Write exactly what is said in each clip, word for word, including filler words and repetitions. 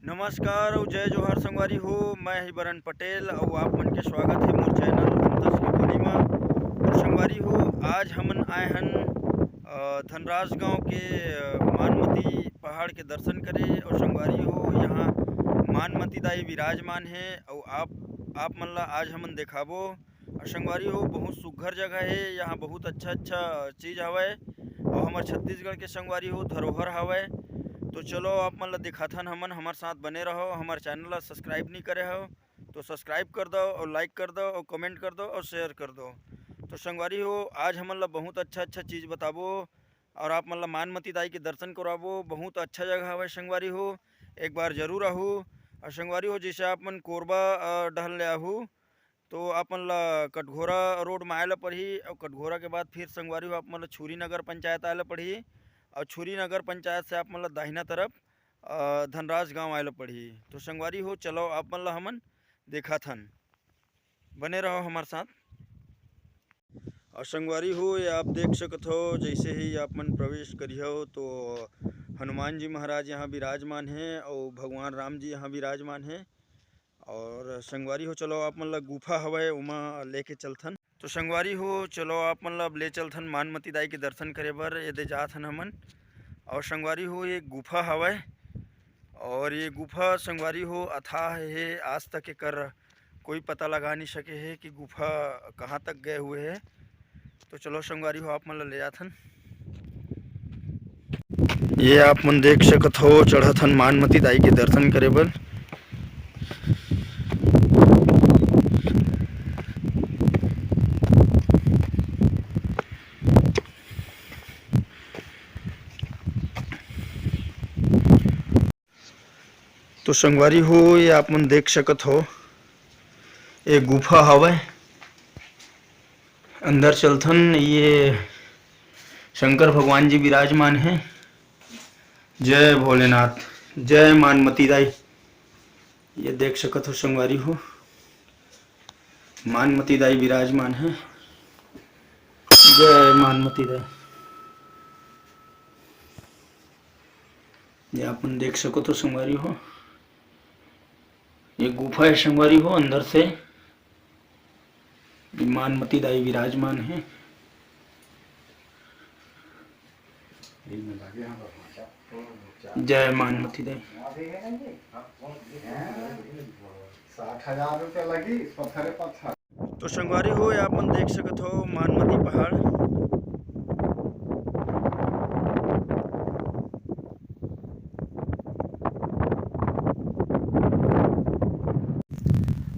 नमस्कार अउ जय जोहार संगवारी हो, मैं ही बरन पटेल अउ आप मन के स्वागत हे मोर चैनल अंतस के बोली म। तो संगवारी हो, आज हमन आए हन, अ, धनराज गांव के, अ, मानमती पहाड़ के दर्शन करे। अउ संगवारी हो, यहाँ मानमती दाई विराजमान हे अउ आप, आप मन ला आज हमन देखाबो। अउ संगवारी हो, बहुत सुघर जगह हे, यहाँ बहुत अच्छा-अच्छा चीज हवय। अउ हमर छत्तीसगढ़ के संगवारी हो, धरोहर हवय। तो चलो, आप मन ला दिखाथन हमन, हमर साथ बने रहो। हमर चैनल ला subscribe नइ करे हव, तो subscribe कर दो अउ like कर दो अउ comment कर दो अउ share कर दो। तो संगवारी हो, आज हमन ला बहुत अच्छा-अच्छा चीज बताबो अउ आप मन ला मानमती दाई के दर्शन करवाबो। बहुत अच्छा जगह हवय संगवारी हो, एक बार जरूर आहू। अउ संगवारी हो, जैसे आप मन कोरबा, अ, डहर ले आहू, तो आप मन ला कटघोरा रोड म आए ला पड़ही, अउ कटघोरा के बाद फिर संगवारी हो आप मन ला छुरी नगर पंचायत आए ला पड़ही, अउ छुरी नगर पंचायत से आप मन ला दाहिना तरफ, अ, धनराज गांव आए ला पड़ही। तो संगवारी हो, चलो आप मन ला हमन देखाथन, बने रहो हमर साथ। अउ संगवारी हो, ये आप देख सकत हो, जैसे ही आप मन प्रवेश करिहो तो हनुमान जी महाराज यहाँ विराजमान हे अउ भगवान राम जी यहाँ विराजमान हे। अउ संगवारी हो, चलो आप मन ला गुफा हवय, ओमा लेके चलथन। तो संगवारी हो, चलो आप मन ला अब ले चलथन मानमती दाई के दर्शन करे बर। एदे जात हन हमन। अउ संगवारी हो, ये गुफा हवय, अउ ये गुफा संगवारी हो अथाह हे, आज तक एकर कोई पता लगा नहीं सके हे कि गुफा कहाँ तक गए हुए हे। तो चलो संगवारी हो, आप मन ला ले जाथन। ये आप मन देख सकत हो, चढ़त हन मानमती दाई के दर्शन करे बर। तो संगवारी हो, ये आप मन देख सकत हो, ये गुफा हवय। अंदर चलथन। ये शंकर भगवान जी विराजमान हे। जय भोलेनाथ, जय मानमती दाई। ये देख सकत हो संगवारी हो, मानमती दाई विराजमान हे। जय मानमती दाई। ये आप मन देख सकत हो संगवारी हो, ये गुफा हे संगवारी हो, अंदर से मानमती दाई विराजमान हे। जय मानमती दाई। साठ हजार रुपया लगी, पत्थरे पत्थर। तो संगवारी हो, ये आप मन देख सकत हो मानमती पहाड़।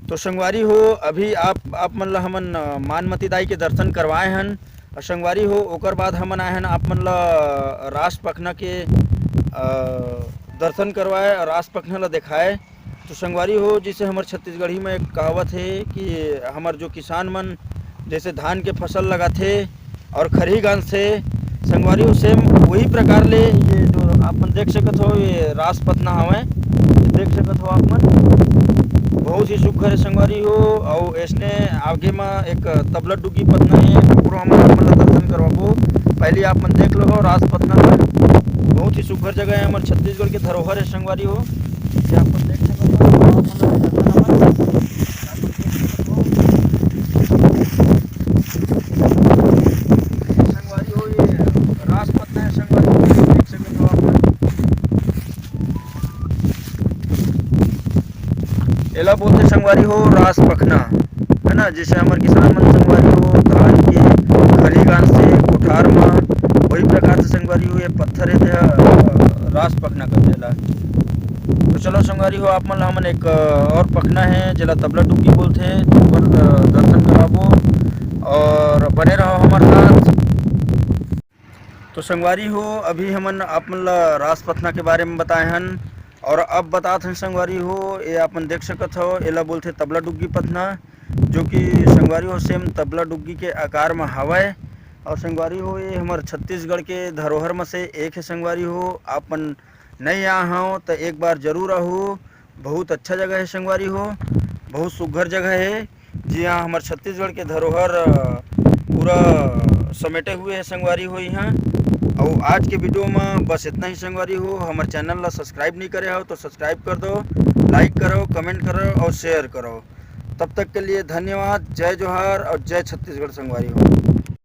तो संगवारी हो, अभी आप, आप मन ला हमन, अ, मानमती दाई के दर्शन करवाए हन। अउ संगवारी हो, ओकर बाद हमन आए हन आप मन ला, अ, रास पखना के, अ, दर्शन करवाए अउ रास पखना ला देखाए। तो संगवारी हो, जैसे हमर छत्तीसगढ़ी में एक कहावत हे कि हमर जो किसान मन जैसे धान के फसल लगाथे अउ खरही गांजथे, संगवारी हो, same वही प्रकार ले ये जो आप मन देख सकत हो, ये रास पखना हवय। ये देख सकत हो आप मन, बहुत ही सुघर हे संगवारी हो। अउ इसने आगे म एक तबला डुग्गी पखना हे, ओकरो हमन आप मन ला दर्शन करवाबो। पहली आप मन देख लो हो रास पखना ला, बहुत ही सुघर जगह हे, हमर छत्तीसगढ़ के धरोहर हे संगवारी हो। ये आप मन देख सकत हो, आप मन ला दर्शन हमन संगवारी हो, ये रास पखना हे संगवारी हो, देख सकत हो आप मन। एला बोलथे संगवारी हो रास पखना, है ना, जैसे हमर किसान मन संगवारी हो धान के खली गांजथे कोठार म, वही प्रकार से संगवारी हो ये पत्थर हे, तेहा, अ, रास पखना कथे एला। तो चलो संगवारी हो, आप मन ला हमन एक, अ, और पखना हे, जेला तबला डुग्गी बोलथे, ओकर, अ, दर्शन कराबो अउ बने रहो हमर साथ। तो संगवारी हो, अभी हमन आप मन ला रास पखना के बारे में बताए हन अउ अब बतात हन संगवारी हो, ये आप मन देख सकत हो, एला बोलथे तबला डुग्गी पखना, जो कि संगवारी हो same तबला डुग्गी के आकार में हवय। अउ संगवारी हो, ये हमर छत्तीसगढ़ के धरोहर में से एक हे संगवारी हो। आप मन नइ आए हव, त एक बार जरूर आहू। बहुत अच्छा जगह हे संगवारी हो, बहुत सुघर जगह हे, जिहां हमर छत्तीसगढ़ के धरोहर, अ, पूरा समेटे हुए हे संगवारी हो इहां। तो आज के वीडियो में बस इतना ही संगवारी हो। हमर चैनल ला सब्सक्राइब नहीं करे हो तो सब्सक्राइब कर दो, लाइक करो, कमेंट करो और शेयर करो। तब तक के लिए धन्यवाद। जय जोहार और जय छत्तीसगढ़ संगवारी हो।